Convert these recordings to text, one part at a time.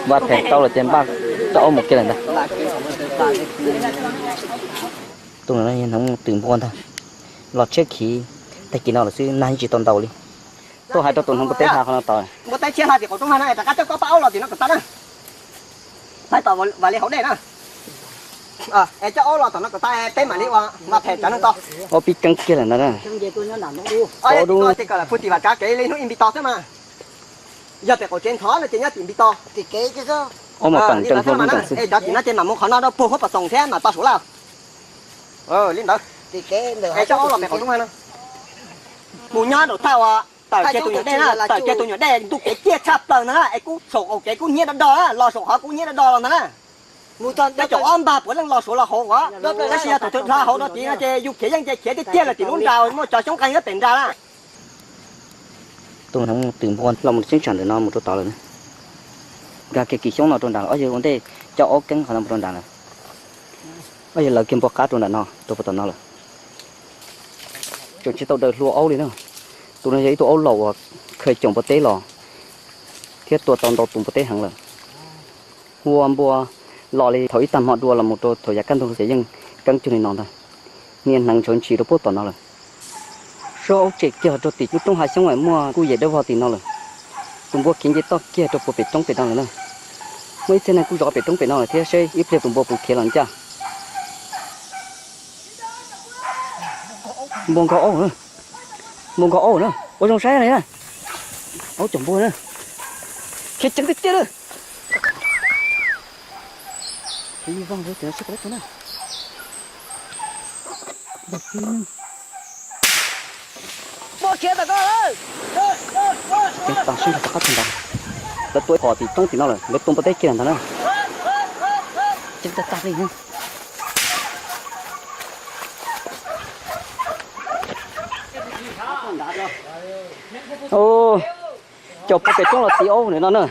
Npaj phem tau lawm ces npaj coj aub mus kiag lawm ntag. Tus no yog hneev twm npua ntag, los tshiab khiv tag kis no lawm xwb, nag yeej tsis tau ntaus li. Tuaj hais rau tus hneev npua teb hla qhov no tod. Npua teb tshiab hla tim qaum roob hla na, es rov qab coj koj pab aub los tim no kom tag na. Pab tom Vam Lis hauv dej na. Es coj aub los tom no kom tag peb mam li ua npaj phem tsav neeg to. Aub pib keeb kiag lawm ntag na. Aub dub. Pug tim Vam Tsav kev li hnub ib Npis Tos xwb mas. Yog pem qaum tsev ntxhov no ces nyob tim Npis Tos. Aub mas peem nrees hlua lub nrees xwb. Es cov tim no ces mam mus qhov no rau puag huab pas xoos thiab mam tau saum lawm. Li ntawd. Es coj aub los pem qaum roob hla no. Mus nyob rau thaj uas tawm kiag tus nyuam dej na, tawm kiag tus nyuam dej ntuj kev ciaj tshaj plaws ntag na, es kuj saum qaum kev kuj hnyiab do do na, los saum qhov kuj hnyiab do do los ntag na. Peb caum ob npag puav leej los suav los hauv uas, tab sis yog thaum twg hla hauv no tid no ces yus khiav yeej ces khiav tiag tiag lawm tim lub nra muaj cov xyoob qeeg nyob pem nra na. Tus hneev twm npua los mus cheeb tsam ntawm no mus rau tod lawm. Nkag kiag kis xyoob no rau nrad lawm, ob yawg ua ntej coj aub keeb qhov no mus rau nrad lawm. Ob yawg lawv kiag npua qab rau nram no rau puag tom no lawm. Tseem tsis tau daws hlua aub li na. Tus no yog ib tug aub laus uas khaws caum npua teb los thiab tua tau ntau tus npua teb heev lawm. Ua npua los li thaum ib tag hmo dua los mus rau thaum yav kaj ntug xwb yeej keeb cuag li no ntag. Niag hneev ntshawv ntshis rau puag tom no lawm. Sob aub tsem kiag rau tim lub roob hav xyoob muaj kuj yam dawb vog tim no lawm. Tus npua khiav nce toj kiag rau puag pem roob pem no lawm na. Muaj ib txhia neeg kuj zov pem roob pem no lawm thiab, saib ib pliag tus npua puas khiav los ncaj. Npua nkaug aub, npua nkaug aub na, ua zoo saib li na. Aub caum npua na, khiav ceev tiag tiag li. Lawv tua ib phom tim roob tim no lawm, lawv tua npua teb kiag ntag na. Caum puag pem roob los tiv aub ntawm no na,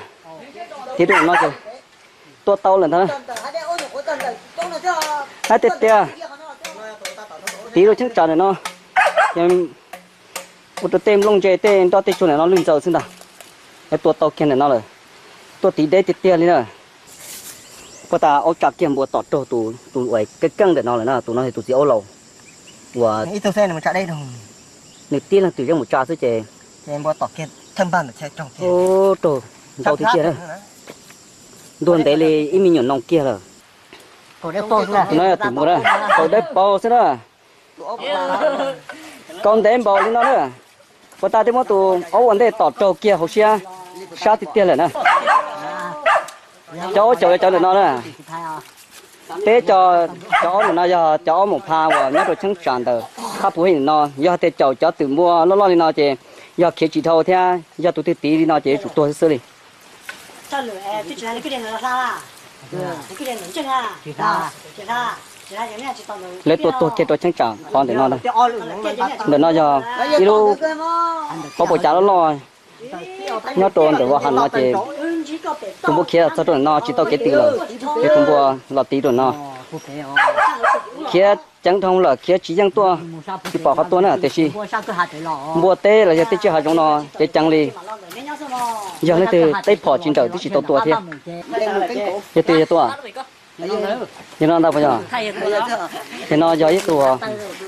tiv rau ntawm no ces tua tau lawm ntag. Hais tiag tiag, tiv rau cheeb tsam ntawm no, ua rau tej nplooj ntse tej nroj tej tsuag ntawm no lwj ntxaws xwb ntag. Lawv tua tau kiag ntawm no lawm, tuaj tiv deb tiag tiag li na. Puag ta aub tsa kiag npua tom raug tus, tus uas keej keej ntawm no lawm na, tus no yog tus txiv aub laus uas nws tib leeg twm yeej mus tsa xwb ces raug ntau tiag tiag na. Ntuag ntev li ib me nyuam noo kiag lawm. No yog tus npua na, kaus dawb paug xwb na. Kaus ntev npaum li no na. Puag ta twb muab tus aub ua ntej tom raug kiag hauv siab sab tiag tiag lawm na. Cov aub caum cov ntawm no na. Peb cov, cov aub ntawm no yog cov aub maum pha uas nyob rau cheeb tsam ntawm Thaj Puv Hej ntawm no, yog tias caum cov twm npua loj loj li no ces yog khiav tsis dhau thiab yog tus twg tiv li no ces yuav tsum tuag xwb xwb li. Lawv tua tuag kiag rau cheeb tsam qhov ntawm no. Ntawm no yog ib lub qhov puas cav loj loj nyob rau ntawm Vaj Ham no ces tus npua khiav txog rau ntawm no tsis tau kev tw lawm, ces tus npua los tiv rau no. Khiav ceev dhau lawm, khiav tsis yeej tuaj, tsis pom qhov tuaj na, tiam sis npua teb los yog tej tsiaj hav zoov no ceev ceev li. Yog leej twg teb phom tsis nrawm twb tsis tau tua thiab. Yog twg yog tua? Yog no ntag puas yog? Ces no yog ib tug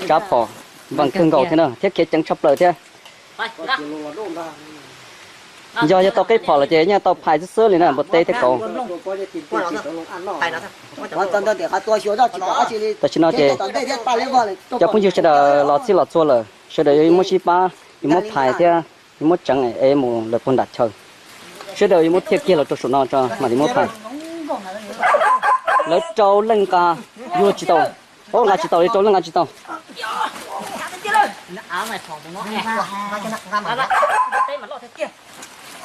tsav phom npeeg kawg nkaus thiab na, thiab khiav ceev tshaj plaws thiab. Yog yog tau qeb phom lawm ces yeej tau phais xwb xwb li na, npua teb thiab kauv. Tam sim no ces cov phooj ywg sawv daws los txhij los txhua lawm, sawv daws yuav muab sib pab, yuav muab phais thiab yuav muab tseev es mus lawm puag nram chaw. Sawv daws yuav muab thiaj kiag los rau saum no tso mam li muab phais. Lawv rau leej nqa, yug tsis tau, nqa tsis tau li, rau leej nqa tsis tau.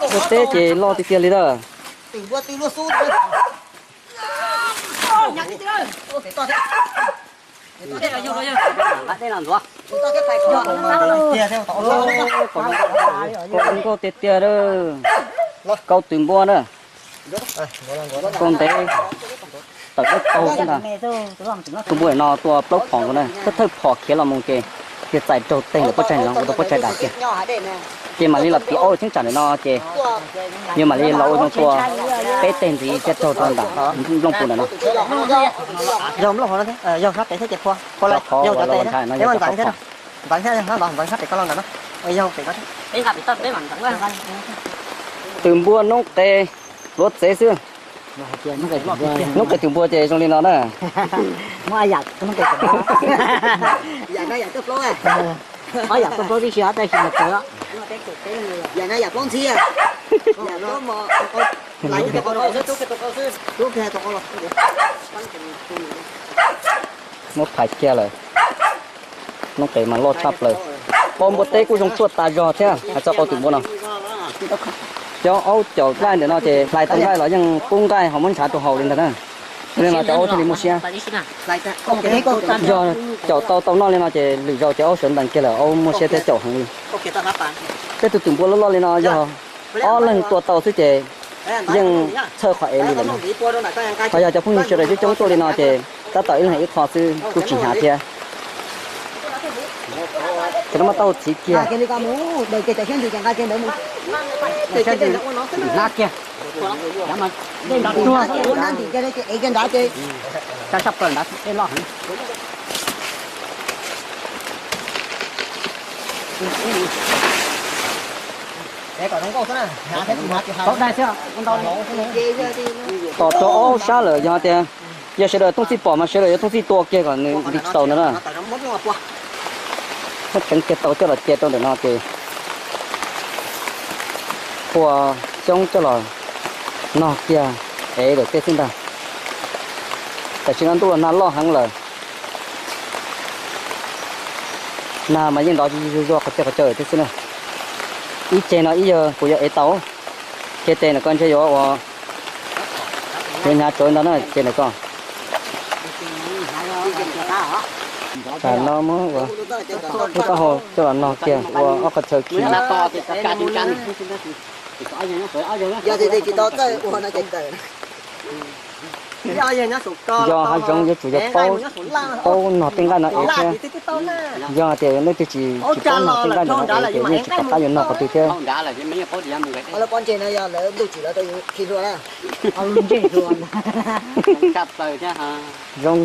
Ua teb ces loj tiag tiag li ntag. Nkauj tiag tiag lawm. Kauv twm npua na. Kauv ntev, tawm dawb paug xwb ntag. Tus npua no tua plaub phom nkaus na, thawj thawj phom khiav los mus ces Ces txais raug teg lawm pob tsaig no ua tau pob tsaig dais kiag. Ces mam li los tiv aub los cheeb tsam ntawm no ces yog mam li los ua zoo tua peb teg ntxiv thiab raug rau ntawm nplooj pus ntawm no. Yog nplooj hauv no thiab, yog sab pem thiab ces phua, phua lawm, yog cov tes thiab, ntxeev thiab, ntxeev thiab, ntxeev sab pem ko los ntawm no, yog pem no. Twm npua noob qes luav txev xwb. Noob qes twm npua ces zoo li no na. Muab phais kiag lawm. Noob qes mas loj tshaj plaws. Qau npua teb kuj zoo tshuaj tas zog thiab hais txog qau twm npua no. Cov aub caum nqaij ntawm no ces hlais tau nqaij los yeej pub nqaij ho muab ntshav rau haus li ntag na. Li no cov aub thiaj li muaj siab. Yog caum tau tau noj li no ces lwm zaus ces aub sawv ntees kiag lawm, aub muaj siab thiab caum heev li. Peb tus twm npua loj loj li no yog ob leeg tua tau xwb ces yeej txhawj qhov ev li lawm no. Ho yog cov phooj ywg sawv daws coob coob tuaj li no ces tab tom ib leeg ib qho xwb kuj tsis hnyav thiab. Ces no mas tau txhiv kiag. Tom rau aub sab lawm yog tias yog sawv daws tooj txij pom mas sawv daws yuav tooj txij tua kiag kom nws nti tsis tau ntawd na. Muab teev kiag tau coj los cia rau ntawm no ces phua xyoob coj los nog kiag ev lawm tej xwb ntag. Tam sim no ntuj los nag loj heev lawm. Nag mas yeej nrov zuj zuag qhov chaw qhov chaw tej xwb na. Ib ceg no ib yawg puas yuav ev tau? Ceg tes ntawm ko ntshe yuav ua, yuav hnyav tsawv ntag na ceg ntawm ko. Tam no muab ua lub taub hau coj los nog kiag ua ob qhov chaw khi. Yog hav zoov yuav tsum yog paub, paub nog tej nqaij no ev thiab. Yog hais tias leej twg tsis, tsis paub nog tej nqaij ntawm no ev ces yeej tsis pom qab yuav nog qhov twg thiab. Zoo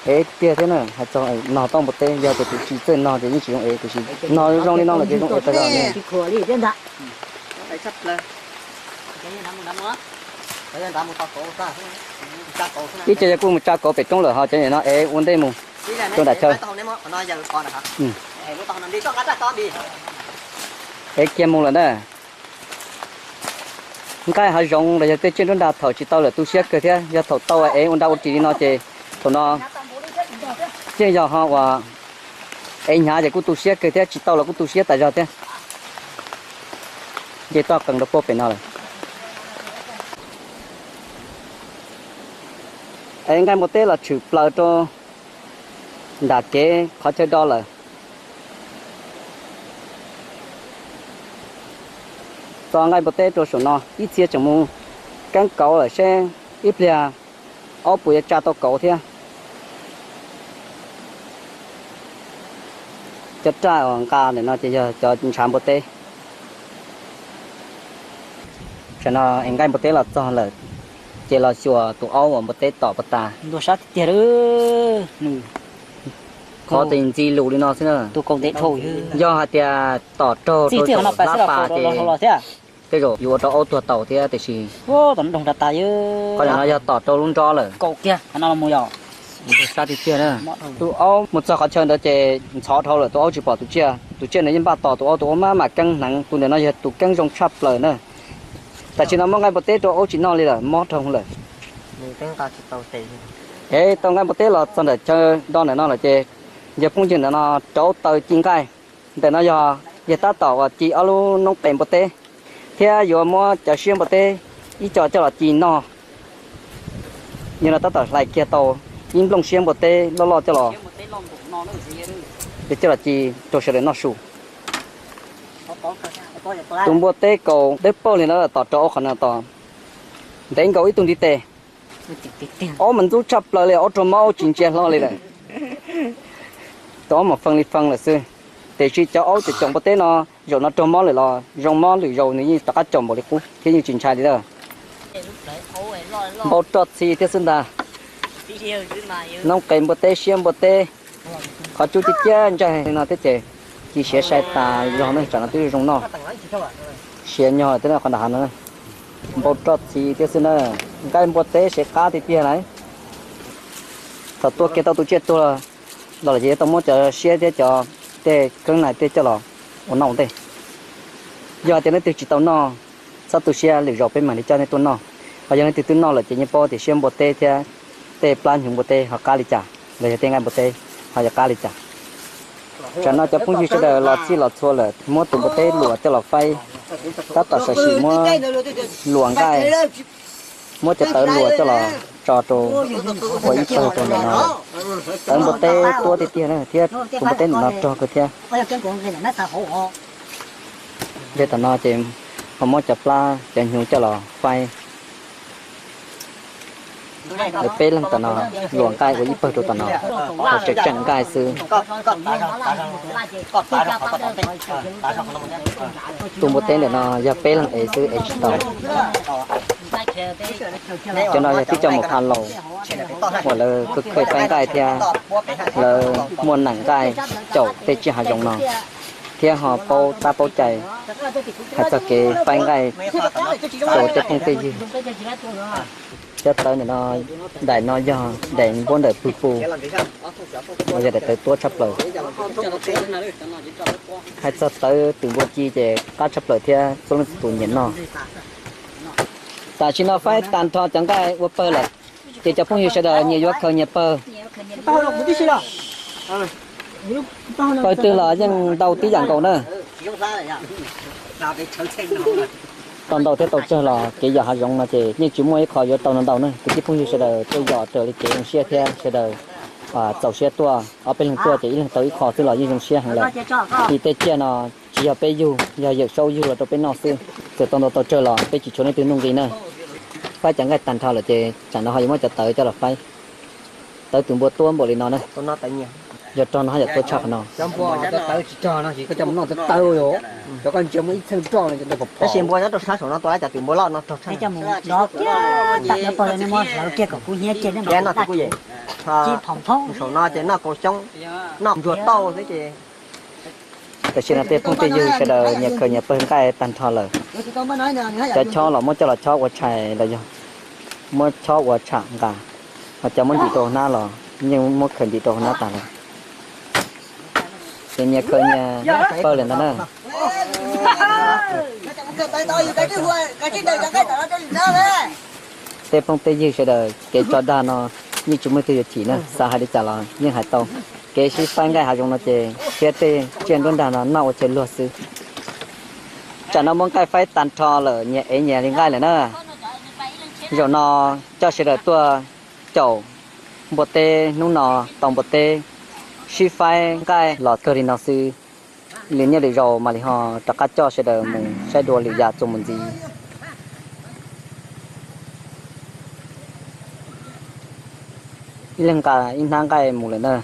ev tiag thiab na, hais txog nog tau npua teb, yog tias tus tsis txawj nog ces yeej tsis zoo ev, tiam sis nog zoo li no lawm ces zoo ev tag zog ne. Ib co yog kuj mus tsa kauv pem roob lawm ho cov no ev ua ntej mus rau nram chaw. Ev kiag mus lawm na. Nqaij hav zoov los yog tej tsiaj nruab nrag thaum tsis tau lawm tu siab kawg thiab, yog thaum tau ev ua nra ua ris li no ces thaum no yeej yog ho uas ev hnyav ces kuj tu siab kawg thiab, tsis tau los kuj tu siab tas zog thiab. Nce toj qees rau puag pem no lawm. Es nqaij npua teb los tshwm plaws rau nram kev qhov chaw do lawm. Txo nqaij npua teb rau saum no ib txhia tseem mus keeb kauv lawm seb ib pliag aub puas yuav tsa tau kauv thiab. Cov raj uas nqa ntawm no ces yog cov ntshav npua teb. Tam no es nqaij npua teb los txog lawm, ces los xyuas tus aub uas npua teb tom puag ta. Ntuag sab tiag tiag. Qhov tes ntxi lus li no xwb na. Yog hais tias tom raug rau saum hlab pas ces tej zaum yuav ua rau aub tuag taus thiab tiam sis qhov no yog tom rau lub nrob lawm. Sab tiag tiag na. Tus aub mus txog qhov chaw ntawd ces ntxhov dhau lawm, tus aub tsis pom tus tsiaj, tus tsiaj ntawd yeej npaj tos tus aub, tus aub maj mam keeb hneev, tus ntawm no yog tus keeb zoo tshaj plaws na. Tam sim no muab nqaij npua teb rau aub tsis noj li lawm, mob dhau lawm. Es tau nqaij npua teb los txog ntawm chaw do ntawm no lawm ces yawg phooj ywg ntawm no rauv taws ci nqaij. Ntawm no yog yawg tab tom uas ci ob lub noob qes npua teb thiab yuav muab cov siab npua teb ib co coj los ci noj. Yawg no tab tom hlais kiag tau ib nplooj siab npua teb loj loj coj los, coj los ci rau sawv daws noj su. Tus npua teb kaus dawb paug li no tom rau aub qhov no tos ntev nkaus ib tug ntiv tes. Aub mas ntxub tshaj plaws li, aub raug mob aub tsis ntsia hlo li lawm. Tus aub mas fee li fee lawm xwb. Tiam sis cov aub caum npua teb no, zaum no raug mob lawm los zoo mob lwm zaus nws yeej rov qab caum npaum li qub thiab yeej tsis ntshai li lawm. Npau roj txhi thiab xwb ntag. Noob qes npua teb, siab npua teb, qhov cub cig ciab ntsaig no thiab ces ci siav sai tas zog ne, tsam no twb zoo noj. Siav nyog lawm thiab qhov nram hav no. Npau roj txhi thiab xwb na. Nqaij npua teb sev qab tiag tiag na. Thaum tua kiag tau tus tsiaj tuag los lawm ces yuav tau muab cov siab thiab cov tej keeb nais tej coj los ua noj ua ntej. Yog hais tias leej twg tsis tau noj, txhob tu siab, lwm zaus peb mam li coj nej tuaj noj. Ho yog leej twg twb noj lawm ces yeej paub tias siab npua teb thiab tej plab hnyuv npua teb ho qab li cas, los yog tej nqaij npua teb ho yuav qab li cas. Tsam no cov phooj ywg sawv daws los txhij los txhua lawm, muab tus npua teb luas coj los faib, tab tom sam sim muab luas nqaij, muab cov tawv luas coj los tso rau ua ib pawg rau ntawm no. Tawv npua teb tuab tiag tiag na thiab tus npua teb ntawm no rog kawg thiab. Yog tam no ces ho muab cov plab cov hnyuv coj los faib. Lawv peb leeg tam no luas nqaij ua ib pawg rau tam no, ho tseem tseem nqaij xwb. Tus npua teb ntawm no yog peb leeg ev xwb, ev tsis tau. Cov no yog tib co mus pha laus uas lawv kheev faib nqaij thiab lawv muaj neem nqaij caum tej tsiaj hav zoov no, thiab ho paub tab paub cai hais txog kev faib nqaij rau tej phooj tej ywg. Cov tawv ntawm no, daim no yog daim npuab ntawm pwg pus, uas yog daim tawv tuab tshaj plaws. Hais txog tawv twm npua ci ces qab tshaj plaws thiab txhua leej txhua tus nyiam noj. Tam sim no faib tag nrho cov nqaij ua pawg lawm, ces cov phooj ywg sawv daws nyias yuav khaws nyias pawg. Pawg twg los yeej ntau tib yam nkaus na. Tau ntau thiab tau tsawg los kev yos hav zoov no ces yeej tsis muaj ib qho yuav tau ntau ntau na. Kwv tij phooj ywg sawv daws tuaj yos raws li kev zoo siab thiab sawv daws txaus siab tuaj, ob peb leeg tuaj ces ib leeg tau ib qho xwb los yeej zoo siab heev lawm. Vim tej tsiaj no tsis yog peb yug, yog Yawm Saub yug los rau peb noj xwb. Txawm tau ntau tau tsawg los peb tsis tshuav leej twg nuj nqi na. Faib cov nqaij tag nrho lawm ces tsam no ho yuav muab cov tawv coj los faib. Tawv twm npua tuab npaum li no na. Yog rog no haj yam tuab tshaj qhov no. Tab sis npua nyob rau sab saum no tua cov twm npua loj no rog tshaj. Saum no ces noj kaus xyoob, noj ntsuag tauj xwb ces. Tam sim no tej phooj tej ywg sawv daws nyias khaws nyias pawg nqaij tag nrho lawm. Cov chob los muab coj los chob ua tshais los yog muab chob ua tsham nqa, ho cov muab ntim rau hnab los yeej muab khaws ntim rau hnab tas lawm. Ces nyias khaws nyias pawg lawm ntag na. Tej phooj tej ywg sawv daws kev tso dag no yeej tsis muaj leej twg yuav chim na, xav hais li cas los yeej hais tau. Kev sib faib nqaij hav zoov no ces thiab tej tsiaj nruab nrag no noj ua chaw luag xwb. Tsam no muab nqaij faib tag nrho lawm, nyias ev nyias li nqaij lawm na. Zaum no coj sawv daws tuaj caum npua teb, hnub no tau npua teb sib faib nqaij los kawg li no xwb. Lwm niaj lwm zaus mam li ho rov qab coj sawv daws mus saib dua lwm yam txuas mus ntxiv. Ib leeg nqa ib hnab nqaij mus lawm na.